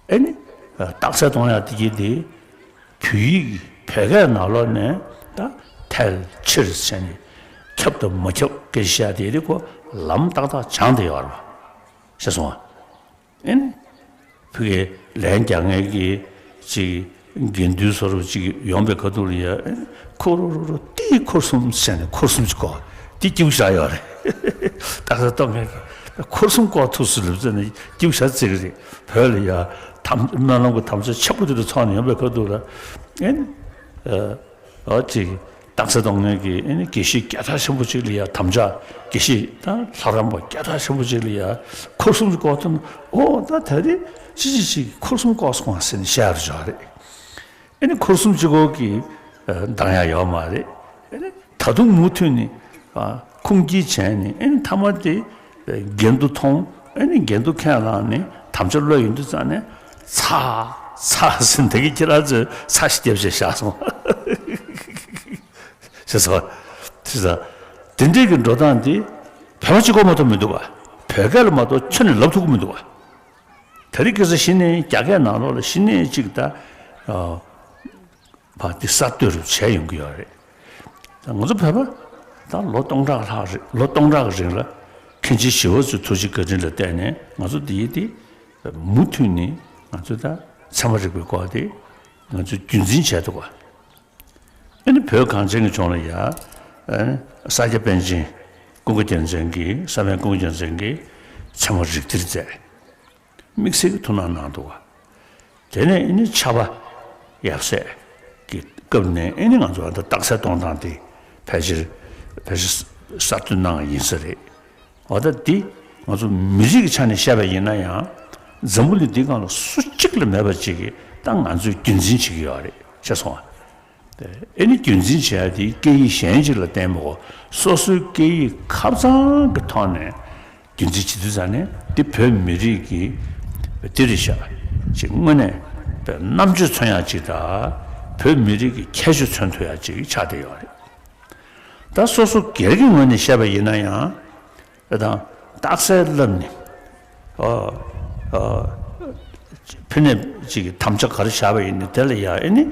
ཨེ་ནི། རྟགས་གསལ་གཏོང་ཡག་དེ་གྱིས་དེ། བོད་ཡིག་བོད་སྐད་ནང་ལོགས་ནས་ད་ཐལ་ཕྱིར་ཟེར་ནས་ཁྱབ་དང་མ་ཁྱབ་སྐད་ཆ་བཤད་དེ་དེ་ཁོ་ལམ་ཏག་ཏག་སྦྱངས་བསྡད་ཡོད་རེད་བ། ཤེས་སོང་ང་། ཨེ་ནི། ཕ་གིའི་ལན་རྒྱག་མཁན་གྱི་ཅིག་དགེ་འདུན་བཟོ་འདྲ་ཅིག་ཡོང་པའི་ཁ་ཐུག་ལ་ཡ། ཨེ་ནི་ཁོ་རུ་རུ་རུ་ཏི་འཁོར་གསུམ་ཟེར་ནས་འཁོར་གསུམ་ཅིག་བསྐོར། ཏི་སྐྱིད་པོ་ཞེ་དྲག་ཡོད་རེད། རྟགས་གསལ་གཏོང་མཁན་གྱི་འཁོར་གསུམ་བསྐོར་ཐུབ་ཟེར་ལབ་ཙང་ནས་སྐྱིད་པོ་ཞེ་དྲག་བརྩི་གི་རེད། བོད་ལ་ཡ་དམ་སྨོན་ལམ་གྱི་དམ་བཅའ་ཆེན་པོ་དེ་འདྲ་ཚོགས་ནས་ཡོང་པའི་ཁ་ཐུག་ལ། ཨེ་ནི། ཨ་ཅིག་རྟགས་གསལ་གཏོང་མཁན་གྱི་ཨེ་ནི་དགེ་བཤེས་སྐད་གྲགས་ཆེན་པོ་ཅིག་ལ་ཡ་དམ་བཅའ། དགེ་བཤེས་དང་ལྷ་རམས་པ་སྐད་གྲགས་ཆེན་པོ་ཅིག་ལ་ཡ་འཁོར་གསུམ་གྱི་སྐོར་ཐོན། ཨོ་ད་ད་རེས་ཅི་ཅི་ཅིག་འཁོར་གསུམ་བསྐོར་སོང་བ་ཟེར་ནས་བཤད་རུ་བྱུང་བ་རེད། ཨེ་ནི་འཁོར་གསུམ་གཅིག་པོ་གི་ཨ་འདང་ཡ་ཡོད་མ་རེད། ཨེ་ནི་ད་དུང་མུ་མཐུད་ནས་ཨ་ཁུངས་སྐྱེལ་བྱས་ནས། ཨེ་ནི་མཐའ་མ་དེ་འགལ་འདུ་མཐོང་། ཨེ་ནི་འགལ་འདུ་ཁས་བླངས་ནས་དམ་བཅའ་བློ་ཡོད་དུས་ཙང་ནས་ཚ་ཚ་ཟེར་འདི་གི་ཁྱེད་རང་ཚོས་ཚ་ཞིག་རྒྱབ་བྱས་བཞག་སོང་། ཤེས་སོང་། ཤེས་སོང་། དེ་འདྲའི་གི་འགྲོ་སྟངས་དེ་བོད་པ་གཅིག་པོ་མ་གཏོགས་མི་འདུག་བ། བོད་སྐད་ལ་མ་གཏོགས་ཁྱོན་ནས་ལབ་ཐུབ་ཀྱི་མི་འདུག་བ། དེ་རིང་ཁ་སང་གཞི་ནས་རྒྱ་སྐད་ནང་ལོགས་ལ་གཞི་ནས་གཅིག་ད་ཨ་བ་འདི་གསར་གཏོད་རུ་བྱས་ཡོང་གི་ཡོད་རེད། ད་ང་ཚོ་བོད་པ་ད་ལོ་སྟོང་ཕྲག་ལྷག་རེད། ལོ་སྟོང་ཕྲག་གི་རིང་ལ་མཁན་ཆེན་ཞི་བ་འཚོའི་ཐུགས་རྗེ་བཀའ་དྲིན་ལ་བརྟེན་ནས་ང་ཚོ་འདི་ཡི་འདི་མུ་མཐུད་ནས་ང་ཚོ་ད་ཚད་མ་རིག་པའི་སྐོར་དེ་ང་ཚོ་རྒྱུན་འཛིན་བྱས་འདུག་བ། ཨ་ནི་བོད་གངས་ཅན་གྱི་ལྗོངས་ལ་ཡ། ཨ་ནི་ས་སྐྱ་པཎ་ཆེན་ཀུན་དགའ་རྒྱལ་མཚན་གྱིས། ས་པཎ་ཀུན་དགའ་རྒྱལ་མཚན་གྱིས་ཚད་མ་རིགས་གཏེར་མཛད། དམིགས་བསལ་གྱི་ཐུགས་སྣང་གནང་འདུག་བ། དེ་ནས་ཨ་ནི་ཕྱྭ་པ་ཡབ་སྲས་ཀྱི་སྐབས་ནས་ཨ་ནི་ང་ཚོ་ཨ་ད་རྟགས་གསལ་གཏོང་སྟངས་དེ་ཕལ་ཆེར་ཕལ་ཆེར་གསར་གཏོད་གནང་བ་ཡིན་ས་རེད། འོ་ད་འདི་ང་ཚོ་མི་རིགས་ཀྱི་ཆ་ནས་བཤད་པ་ཡིན་ན་ཡང་འཛམ་བུ་གླིང་འདི་སྒང་ལ་སུ་གཅིག་ལས་མེད་པ་ཅིག་གིས་ད་ང་ཚོས་རྒྱུན་འཛིན་བྱེད་ཀྱི་ཡོད་རེད། ཤེས་སོང་ང་། ཨེ་ནི་རྒྱུན་འཛིན་བྱེད་ཡ་དེ་སྐད་ཡིག་གཞན་ཅིག་ལ་བརྟེན་པའི་སོ་སོའི་སྐད་ཡིག་ཁ་གཙང་གི་ཐོག་ནས་རྒྱུན་འཛིན་བྱེད་དུས་ཙང་ནས་འདི་བོད་མི་རིགས་ཀྱི་འདི་རེད་ཤག་ཅིག་དངོས་གནས་རྣམ་དཔྱོད་མཚོན་ཡ་ཅིག་དང་། བོད་མི་རིགས་ཀྱི་ཁྱད་ཆོས་མཚོན་ཐུབ་ཡ་ཅིག་ཆགས་བསྡད་ཡོད་རེད། ད་སོ་སོ་སྒེར་གྱི་ངོས་ནས་བཤད་པ་ཡིན་ན་ཡང་། དང་རྟགས་གསལ་ལབ་ནས། ཨ་ཨ་ཕ་ནས་ཅིག་གིས་དམ་བཅའ་ག་རེ་བཞག་པ་ཡིན་ནའི་དེ་ལ་ཡ་ཨེ་ནི།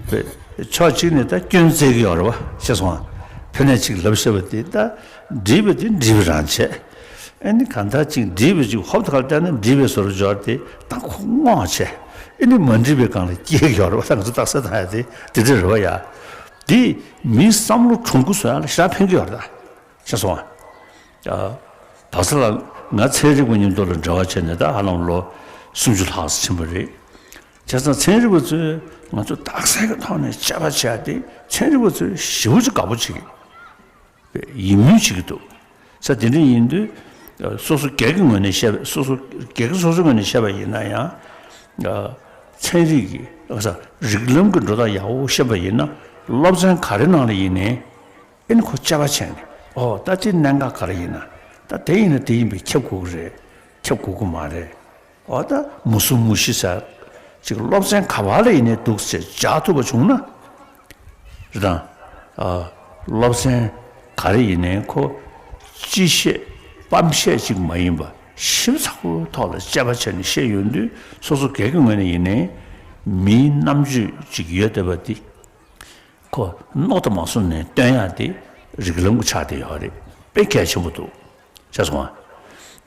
ཕྱོགས་གཅིག་ནས་ད་སྐྱོན་བཙལ་གྱི་ཡོད་རེད་བ། ཤེས་སོང་ང་། ཕ་ནས་ཅིག་ལབ་བཤད་པ་དེ་ད་འགྲིག་པ་དེ་འགྲིག་པ་རང་བྱས། ཨེ་ནི་གང་ལྟར་ཅིག་འགྲིག་པ་ཅིག་ཧོབ་ཏེ་ག་ལ་བལྟས་ན་འགྲིག་པའི་བཟོ་འདྲ་འབྱོར་ཏེ་ད་ཁོ་བསྔོགས་བྱས། ཨེ་ནི་མ་འགྲིག་པའི་སྒང་ལ་སྐྱེལ་གྱི་ཡོད་རེད་བ། ད་ང་ཚོ་རྟགས་གསལ་བཏང་ཡ་དེ་དེ་འདྲ་རེད་བ་ཡ། དེ་མིའི་བསམ་བློ་གྲུང་པོ་བཟོ་ཡ་ལ་ཞེ་དྲག་ཕན་གྱི་ཡོད་རེད་ད། ཤེས་སོང་ང་། ཨ། བ་ས་ལ་ང་ཚན་རིག་པ་མཉམ་དུ་ལ་འབྲེལ་བ་བྱས་ནས་ད་ཧ་ལམ་ལོ་སུམ་ཅུ་ལྷག་ཙམ་ཕྱིན་པ་རེད། བྱས་ཙང་ཚན་རིག་པ་ཚོས་ང་ཚོ་རྟགས་གསལ་གྱི་ཐོག་ནས་དཔྱད་པ་བྱས་ཏེ་ཚན་རིག་པ་ཚོས་ཞེ་པོ་ཅིག་དགའ་པོ་བྱེད་ཀྱི་ཡིད་སྨོན་བྱེད་ཀྱི་འདུག་ས་དེ་འདྲ་ཡིན་དུས་སོ་སོ་སྒེར་གྱི་ངོས་ནས་བཤད་པ། སོ་སོ་སྒེར་གྱི་སོ་སོའི་ངོས་ནས་བཤད་པ་ཡིན་ན་ཡང་། ཚན་རིག་གི་ཨ་ས་རིགས་ལམ་གྱི་འགྲོ་སྟངས་ཡག་པོ་ཤེས་པ་ཡིན་ན་སློབ་ཚན་ག་རེ་ནང་ལ་ཡིན་ནའི། ཨེ་ནི་ཁོ་དཔྱད་པ་བྱས་ནས། ཨོ་ད་དེ་གནད་འགག་ག་རེ་ཡིན་ན། ད་དེ་ཡིན་ན་དེ་ཡིན་པས་ཁྱབ་དགོས་ཀྱི་རེད། ཁྱབ་དགོས་ཀྱི་མ་རེད། ཨོ་ད་མུ་གསུམ་མུ་བཞི་ཟེར་ཅིག་སློབ་ཚན་ག་པ་ལ་ཡིན་ནའི་འདུག་ཟེར་སྦྱར་ཐུབ་པ་བྱུང་ན། རེད་དང་། ཨ། སློབ་ཚན་ག་རེ་ཡིན་ནའི་ཁོ་སྤྱི་བཤད་སྤམ་བཤད་ཅིག་མ་ཡིན་པ་ཞིབ་ཚགས་པོའི་ཐོག་ལ་དཔྱད་པ་བྱས་ནས་བཤད་ཡོང་དུས་སོ་སོ་སྒེར་གྱི་ངོས་ནས་ཡིན་ནའི་མིའི་རྣམ་དཔྱོད་ཅིག་ཡོད་བསྡད་པ་འདི། ཁོ་མནོ་དང་མ་བཟུང་ནས་སྟོན་ཡག་དེ་རིགས་ལམ་གྱི་ཆ་དེ་ཡོད་རེད། དཔེ་གལ་ཆེན་པོ་འདུག་ཤེས་སོང་ང་།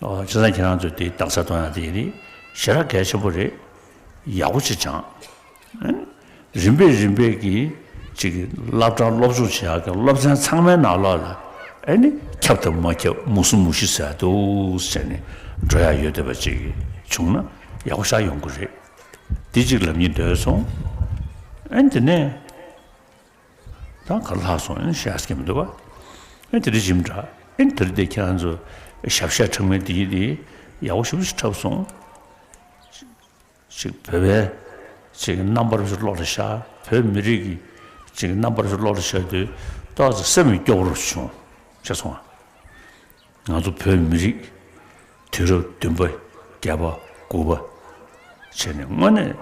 ཨོ། བྱས་ཙང་ཁྱེད་རང་ཚོས་དེ་རྟགས་གསལ་གཏོང་ཡག་དེ་ཡིན་རེད། ཞེ་དྲག་གལ་ཆེན་པོ་རེད། ཡག་པོ་ཅིག་སྦྱངས། ཨ་ནི་རིམ་པས་རིམ་པས་ཀྱིས་ཅིག་སློབ་གྲྭ་སློབ་སྦྱོང་བྱེད་ཡག་གི་སློབ་ཚན་ཚང་མའི་ནང་ལོགས་ལ་ཨ་ནི་ཁྱབ་དང་མ་ཁྱབ་མུ་གསུམ་མུ་བཞི་ཟེར་འདུག་ཟེར་ནས་འགྲོ་ཡག་ཡོད་བསྡད་པ་ཅིག་བྱུང་ན་ཡག་པོ་ཞེ་དྲག་ཡོང་གི་རེད། འདི་གཅིག་ལབ་སྙིང་འདོད་སོང་། ཨ་ནི་དེ་ནས། ད་ག་ལྷག་སོང་ཡང་བཤད་ཀྱི་མི་འདུག་བ། ཨེ་དེ་འདྲ་ཞིག་འདྲ། ཨེ་དེ་རིང་དེ་ཁྱེད་རང་ཚོ་ཞབས་བཤད་གྲངས་མེད་འདི་ཡིན་དེ་ཡག་པོ་ཞེ་པོ་ཞིག་འཁྲབ་སོང་། ཅིག་བོད་པའི་ཅིག་རྣམ་པར་ཞིག་བློ་ལ་ཤར། བོད་མི་རིགས་ཀྱི་ཅིག་རྣམ་པར་ཞིག་བློ་ལ་ཤར་དུས་ཏོག་ཙམ་སེམས་སྐྱོ་པོ་རུ་བྱུང་། ཤེས་སོང་ང་། ང་ཚོ་བོད་མི་རིགས་དུས་རབས་བདུན་པ་བརྒྱད་པ་དགུ་པ་བྱས་ནས་དངོས་གནས་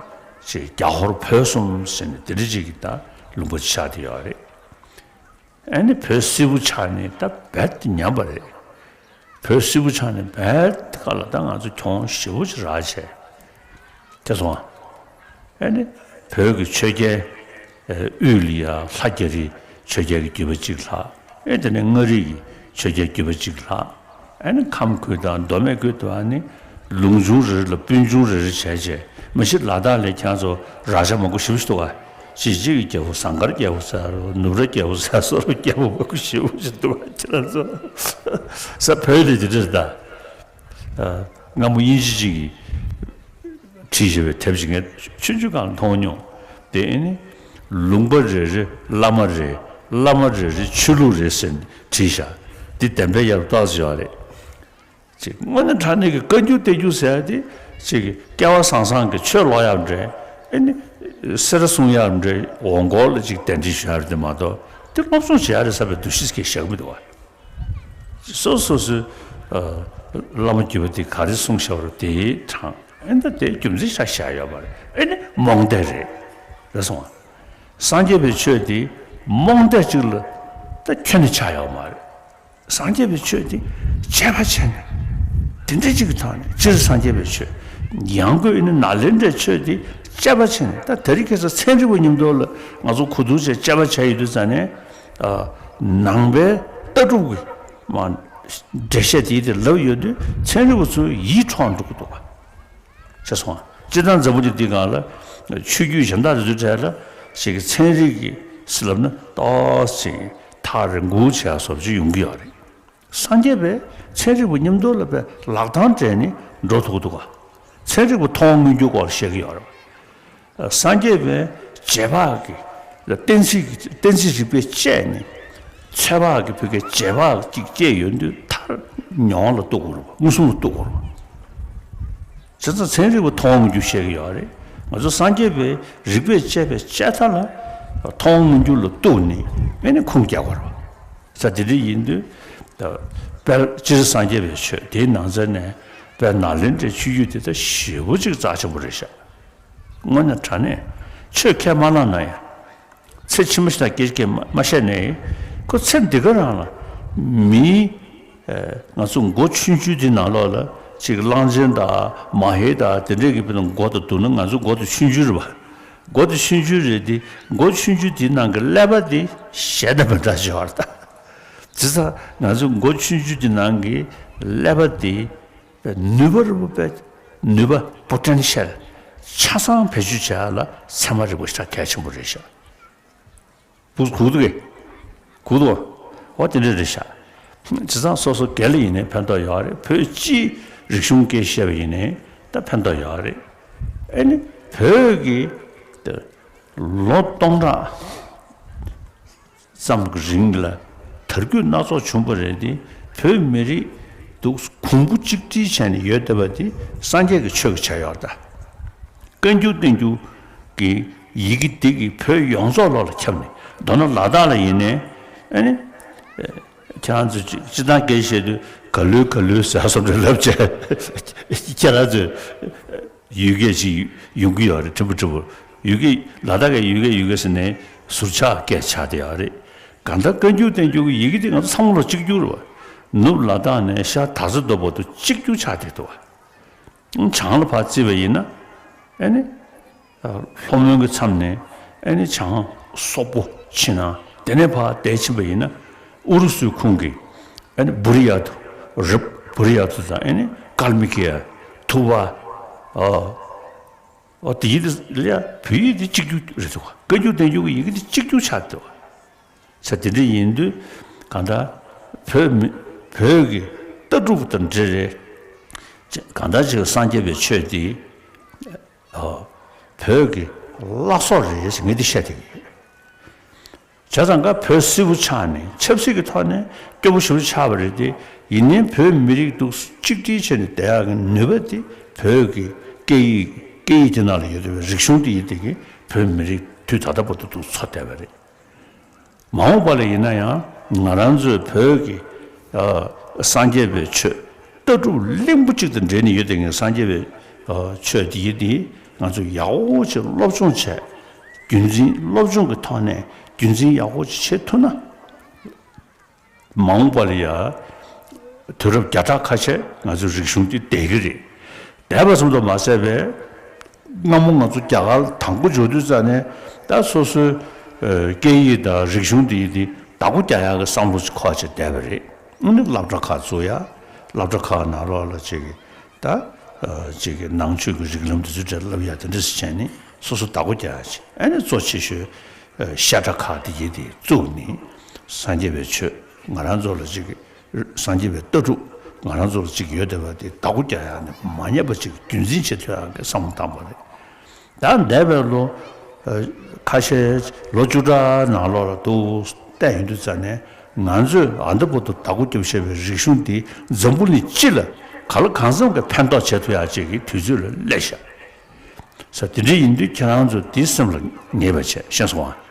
ཅིག་རྒྱ་ཧོར་བོད་གསུམ་ཟེར་ནས་དེ་འདྲ་ཅིག་གི་ད་ལུང་པ་ཆགས་བསྡད་ཡོད་རེད། ཨ་ནི་བོད་སིལ་བུ་ཆགས་ནས་ད་རྦད་དེ་ཉམས་པ་རེད། བོད་སིལ་བུ་ཆགས་ནས་རྦད་དེ་ཁ་ལ་ད་ང་ཚོ་གྱོང་ཞེ་པོ་ཅིག་རག་བྱས། དེ་སོང་ཨ། ཨ་ནི་བོད་ཀྱི་ཆོས་རྒྱལ་དབུས་ལ་ཡ་ལྷ་རྒྱ་རིའི་ཆོས་རྒྱལ་གྱི་བརྒྱུད་པ་གཅིག་ལྷག་ཨེ་དེ་ནས་མངའ་རིས་ཀྱི་ཆོས་རྒྱལ་བརྒྱུད་པ་གཅིག་ལྷག་ཨ་ནི་ཁམས་ཁུལ་དང་མདོ་སྨད་ཁུལ་དུ་ཨ་ནི་ལུང་ཆུང་རེ་རེ་ལ་སྤུན་ཆུང་རེ་རེ་བྱས་བྱས་མ་གཞི་ལ་དྭགས་ལ་ཁྱེད་ཚོ་ར་ཅ་མང་པོ་ཞེ་པོ་ཞིག་འདུག་ག་གཅིག་གཅིག་གི་རྒྱལ་པོ་ཟངས་དཀར་རྒྱལ་པོ་ཟེར་རོ་ནུབ་ར་རྒྱལ་པོ་ཟེར་སོག་རོ་རྒྱལ་པོ་མང་པོ་ཞེ་པོ་ཞིག་འདུག་ག་ཁྱེད་རང་ཚོ་ས་བོད་ལ་དེ་འདྲ་ད། སྔ་མོ་དབྱིན་ཇི་གཅིག་གིས་བྲིས་བཞག་པའི་དེབ་ཅིག་ངས་ཆུང་ཆུང་སྒང་མཐོང་མྱོང་། དེ་ཨེ་ནི་ལུང་པ་རེ་རེ་བླ་མ་རེ། བླ་མ་རེ་རེ་ཆོས་ལུགས་རེ་ཟེར་ནས་བྲིས་བཞག་འདི་བདེན་པའི་ཡ་རབས་ཏོག་ཙམ་ཡོད་རེད། ཅིག་དངོས་གནས་དྲང་གནས་ཀྱི་བཀའ་འགྱུར་བསྟན་འགྱུར་ཟེར་ཡ་དེ་ཅིག་སྐལ་བ་བཟང་བཟང་གི་ཆོས་ཀློག་ཡག་འདྲ། ཨེ་ནི་སེ་ར་གསུང་ཡག་འདྲ་འོང་སྐོར་ལ་ཅིག་གདན་འདྲེན་ཞུ་ཡག་རེད་དེ་མ་གཏོགས་དེ་སློབ་སྦྱོང་བྱེད་ཡག་རེད་བསམ་པའི་འདུ་ཤེས་ཀྱིས་བཞག་གི་མི་འདུག་བ། སོ་སོ་སོའི་ཨ་བླ་མ་བརྒྱུད་པ་དེ་ག་རེ་གསུངས་བཞག་པ་རེད་དེའི་གྲངས་ཨེ་འདྲ་དེ་རྒྱུ་མཚན་ཆ་བཞག་ཡོད་མ་རེད། ཨེ་ནི་རྨོངས་དད་རེད། རེད་སོང་ང་། སངས་རྒྱས་པའི་ཆོས་དེ་རྨོངས་དད་ཅིག་ལ་ད་ཁྱོན་ནས་ཆགས་ཡོད་མ་རེད། སངས་རྒྱས་པའི་ཆོས་དེ་དཔྱད་པ་བྱས་ནས་དེ་འདྲ་ཅིག་གི་ཐོག་ནས་སྤྱིར་སངས་རྒྱས་པའི་ཆོས་ཡང་སྒོས་ཨེ་ནི་ནཱ་ལེནྡྲའི་ཆོས་དེ་དཔྱད་པ་བྱས་ནས་ད་དེ་རིང་ཁ་སང་ཚན་རིག་པ་མཉམ་དུ་ལ་ང་ཚོ་གོ་བསྡུར་བྱས་དཔྱད་པ་བྱས་ཡོད་དུས་ཙང་ནས། ནང་པའི་ལྟ་གྲུབ་ཀྱི་མ་འགྲེལ་བཤད་དེའི་དེ་ལབ་ཡོད་དུས་ཚན་རིག་པ་ཚོའི་ཡིད་འཕྲོག་འགྲོ་གི་འདུག་ག་ཤེས་སོང་ང་། སྤྱིར་བཏང་འཛམ་བུ་གླིང་འདིའི་སྒང་ལ་ཆོས་བརྒྱུད་གཞན་དག་དེ་ཚོའི་གྲས་ལ་ཞིག་གི་ཚན་རིག་གི་ཟེར་ལབ་ན་ཏོག་ཙམ་ཐག་རིང་པོ་བྱས་བཟོ་བྱེད་ཡོང་གི་ཡོད་རེད། སངས་རྒྱས་པའི་ཚན་རིག་པ་མཉམ་དུ་ལ་པའི་ལག་གདང་སྦྲེལ་ནས་འགྲོ་ཐུབ་ཀྱི་འདུག་ག་ཚན་རིག་པ་མཐོང་བ་མངོན་གྱུར་སྐོར་ལ་བཤད་ཀྱི་ཡོད་རེད། སངས་རྒྱས་པའི་རྗེས་དཔག་གི་གཏན་ཚིགས་གཏན་ཚིགས་རིག་པས་དཔྱད་ནས་ཚོད་དཔག་གི་བུ་གའི་རྗེས་དཔག་ཅིག་སྐྱེས་ཡོང་དུས་མཐར་མྱོང་བ་ལ་གཏུག་དགོས་རེད་པ། མངོན་སུམ་ལ་གཏུག་དགོས་རེད་པ། བྱས་ཙང་ཚན་རིག་པ་མཐོང་བ་མངོན་གྱུར་བཤད་ཀྱི་ཡོད་རེད། ང་ཚོ་སངས་རྒྱས་པའི་རིག་པས་དཔྱད་པའི་དཔྱད་མཐའ་ལ་མཐོང་བ་མངོན་གྱུར་ལ་གཏུགས་ནས་ཨེ་ནི་ཁུངས་རྒྱག་དགོས་རེད་པ། ས་དེ་འདྲ་ཡིན་དུས། ད་དཔལ་སྤྱིར་སངས་རྒྱས་པའི་ཆོས་དེའི་ནང་ཚན་ནས་དཔལ་ནཱ་ལེནྡྲའི་ཆོས་བརྒྱུད་དེ་ད་ཞེ་པོ་ཅིག་རྩ་ཆེན་པོ་རེད་ཤག་དངོས་གནས་དྲང་གནས་ཆོས་ཁས་མ་བླངས་ན་ཡང་། ཚེ་ཕྱི་མ་ཞིག་དང་སྐད་ཆ་མ་བཤད་ནའི་ཁོ་ཚེ་འདི་ག་རང་ལ་མིའི་ང་ཚོ་མགོ་ཆུང་ཆུང་དེ་ནང་ལོགས་ལ་ཅིག་གླང་ཆེན་དང་མ་ཧེ་དང་དེ་འདྲས་ཀྱི་དཔེར་ན་མགོ་དང་བསྡུར་ན་ང་ཚོ་མགོ་དང་ཆུང་ཆུང་རེད་པ། མགོ་དེ་ཆུང་ཆུང་རེད་དེ། མགོ་ཆུང་ཆུང་དེའི་ནང་གི་ཀླད་པ་དེ་གཞན་དང་མི་འདྲ་ཞིག་ཡོད་རེད་ད། བྱས་ཙང་ང་ཚོ་མགོ་ཆུང་ཆུང་དེ་ནང་གི་ཀླད་པ་དེ་ནུས་པ་རུ་པའི་ནུས་པ་པོ་ཊེན་ཤལ་ཆ་ཚང་བེད་སྤྱོད་བྱེད་ཡ་ལ་ཚད་མ་རིག་པ་ཞེ་དྲག་གལ་ཆེན་པོ་རེད་ཤག་བུ་གུ་དུ་གེ་གུ་དུ་འོ་དེ་འདྲ་རེད་ཤག་བྱས་ཙང་སོ་སོ་སྒེར་ལ་ཡིན་ནའི་ཕན་ཐོགས་ཡོད་རེད། བོད་སྤྱིའི་རིག་གཞུང་སྐད་བཤད་པ་ཡིན་ནའི་ད་ཕན་ཐོགས་ཡོད་རེད། ཨེ་ནི་བོད་ཀྱི་ད་ལོ་སྟོང་ཕྲག་ཙམ་གྱི་རིང་ལ་དར་རྒུད་སྣ་ཚོགས་བྱུང་པ་རེད་དེ། བོད་མི་རིགས་འདུག་གོང་བུ་གཅིག་སྒྲིལ་བྱས་ནས་ཡོད་བསྡད་པ་དེ་སངས་རྒྱས་ཀྱི་ཆོས་ཀྱི་བྱ་ཡོད་རེད་ད། བཀའ་འགྱུར་བསྟན་འགྱུར་གྱི་ཡི་གེ་འདི་གིས་བོད་ཡོངས་རྫོགས་ལོགས་ལ་ཁྱབ་ནས། མདོར་ན་ལ་དྭགས་ལ་ཡིན་ནའི་ཨ་ནི་ཁྱེད་རང་ཚོ་སྤྱི་སྤྱི་བཏང་སྐད་བཤད་དུས་ག་ལོས་ག་ལོས་ཟེར་བསམ་བློ་ལབ་བྱས་ཁྱེད་རང་ཚོས་ཡུལ་སྐད་ཅིག་ཡོང་གི་ཡོད་རེད། ཕྲན་བུ་ཕྲན་བུ་ཡུལ་སྐད་ལ་དྭགས་ཀྱི་ཡུལ་སྐད་ཡུལ་སྐད་ཟེར་ནས་ཟུར་ཆག་སྐད་ཆགས་བསྡད་ཡོད་རེད། གང་ལྟར་བཀའ་འགྱུར་བསྟན་འགྱུར་གྱི་ཡི་གེ་འདི་ང་ཚོ་ཚང་མ་ལ་གཅིག་གྱུར་རེད་པ། ནུབ་ལ་དྭགས་ནས་ཤར་དར་རྩེ་མདོ་བར་དུ་གཅིག་གྱུར་ཆགས་བསྡད་འདུག་པ། བྱང་ལ་ཕར་བརྩིས་པ་ཡིན་ན། ཨེ་ནི། ལྷོ་མོན་གྱི་མཚམས་ནས་ཨེ་ནི་བྱང་སོག་པོ་ཕྱི་ནང་དེ་ནས་ཕར་བལྟས་ཕྱིན་པ་ཡིན་ན་ཨུ་རུ་སུའི་ཁོངས་ཀྱི་ཨེ་ནི་བུ་རི་ཡ་ཐུ་རི་བུ་རི་ཡ་ཐུ་དང་ཨེ་ནི་ཀལ་མི་ཀི་ཡ་ཐུ་བ། ཨ། ཨོ་དེ་ཡི་དེ་ལ་ཡ་བོད་ཡིག་དེ་གཅིག་གྱུར་རེད་འདུག་བཀའ་འགྱུར་བསྟན་འགྱུར་གྱི་ཡི་གེ་དེ་གཅིག་གྱུར་ཆགས་འདུག་ས་དེ་འདྲ་ཡིན་དུས་གང་ལྟར་བོད་མི་བོད་ཀྱི་ལྟ་གྲུབ་དང་འབྲེལ་རེད། གང་ལྟར་ཅིག་སངས་རྒྱས་པའི་ཆོས་འདི་ཨོ་བོད་ཀྱི་བླ་སྲོག་རེད་ཟེར་ངས་འདི་བཤད་བསྡད་ཀྱི་ཡོད། བྱས་ཙང་ཀ་བོད་སིལ་བུ་ཆགས་ནས་ཆབ་སྲིད་ཀྱི་ཐོག་ནས་སྐྱོ་པོ་ཞེ་པོ་ཆགས་པ་རེད་དེ། ཡིན་ནའི་བོད་མི་རིགས་འདུག་གཅིག་སྒྲིལ་བྱས་ནས་བསྡད་ཡག་གི་ནུས་པ་དེ་བོད་ཀྱི་སྐད་ཡིག་སྐད་ཡིག་དེ་ནང་ལ་ཡོད་བསྡད་པའི་རིག་གཞུང་དེ་ཡིན་དེ་གིས་བོད་མི་རིགས་དུས་ད་ལྟ་བར་དུ་འདུག་འཚོ་བསྡད་པ་རེད། མ་འོངས་པ་ལ་ཡིན་ན་ཡང་ང་རང་ཚོའི་བོད་ཀྱི་ཨ་སངས་རྒྱས་པའི་ཆོས་ལྟ་གྲུབ་གླིང་བུ་གཅིག་དང་འབྲེལ་ནས་ཡོད་དེ་ངས་སངས་རྒྱས་པའི་ཨ་ཆོས་དེ་ཡིན་དེ་ང་ཚོས་ཡག་པོ་ཅིག་སློབ་སྦྱོང་བྱས། རྒྱུན་འཛིན་སློབ་སྦྱོང་གི་ཐོག་ནས་རྒྱུན་འཛིན་ཡག་པོ་ཅིག་བྱེད་ཐུབ་ན། མ་འོངས་པ་ལ་ཡ་དུས་རབས་བརྒྱ་ཕྲག་ཁ་ཤས་ང་ཚོའི་རིག་གཞུང་འདི་བསྡད་ཀྱི་རེད། བསྡད་པ་ཙམ་དུ་མ་ཟད་པའི་སྔ་མོ་ང་ཚོ་རྒྱ་གར་དང་པོ་འབྱོར་དུས་ཙ་ནས་ད་སོ་སོའི་ཨ་སྐད་ཡིག་དང་རིག་གཞུང་འདི་ཡིན་འདི་བདག་པོ་རྒྱག་ཡག་གི་བསམ་བློ་ཅིག་འཁོར་བྱས་བསྡད་པ་རེད། ཨ་ནི་སློབ་གྲྭ་ཁག་བཙུགས་ཡ། སློབ་གྲྭ་ཁག་ནང་ལོགས་ལ་ཅིག་ད་ཨ་ཅིག་གི་ནང་ཆོས་ཀྱི་རིགས་ལམ་དེ་ཚོ་འདྲ་བསླབ་ཡ་དེ་འདྲ་ཞིག་བྱས་ནས་སོ་སོ་བདག་པོ་རྒྱག་ཡ་ཅིག་ཨ་ནི་གཙོ་ཆེ་ཤོས་ཨ་བཤད་གྲྭ་ཁག་དེ་ཡིན་དེ་བཙུགས་ནས་སངས་རྒྱས་པའི་ཆོས་ང་རང་ཚོ་ལ་ཅིག་སངས་རྒྱས་པའི་ལྟ་གྲུབ་ང་རང་ཚོ་ལ་ཅིག་ཡོད་བསྡད་པ་དེ་བདག་པོ་རྒྱག་ཡ་ནས་མ་ཉམས་པ་ཅིག་རྒྱུན་འཛིན་བྱེད་ཐུབ་ཡ་གི་བསམ་བློ་བཏང་བ་རེད། ད་འདས་པའི་ལོ་ཨ་ཁ་ཤས་ལོ་བཅུ་ཕྲག་ནང་ལོགས་ལ་འདུག་བལྟས་ཡོང་དུས་ཙ་ནས་ང་ཚོས་ཨ་མདོ་བར་དུ་བདག་པོ་རྒྱབ་བཞག་པའི་རིག་གཞུང་འདི་འཛམ་བུ་གླིང་སྤྱི་ལ་ག་ལ་གང་འཚམ་གྱི་ཕན་ཐོགས་བྱེད་ཐུབ་ཡག་ཅིག་གི་དུས་ཚོད་ལ་སླེབས་ཤག་ས་དེ་འདྲ་ཡིན་དུས་ཁྱེད་རང་ཚོ་འདི་སེམས་ལ་ངེས་པ་བྱས་ཤེས་སོང་ཨ།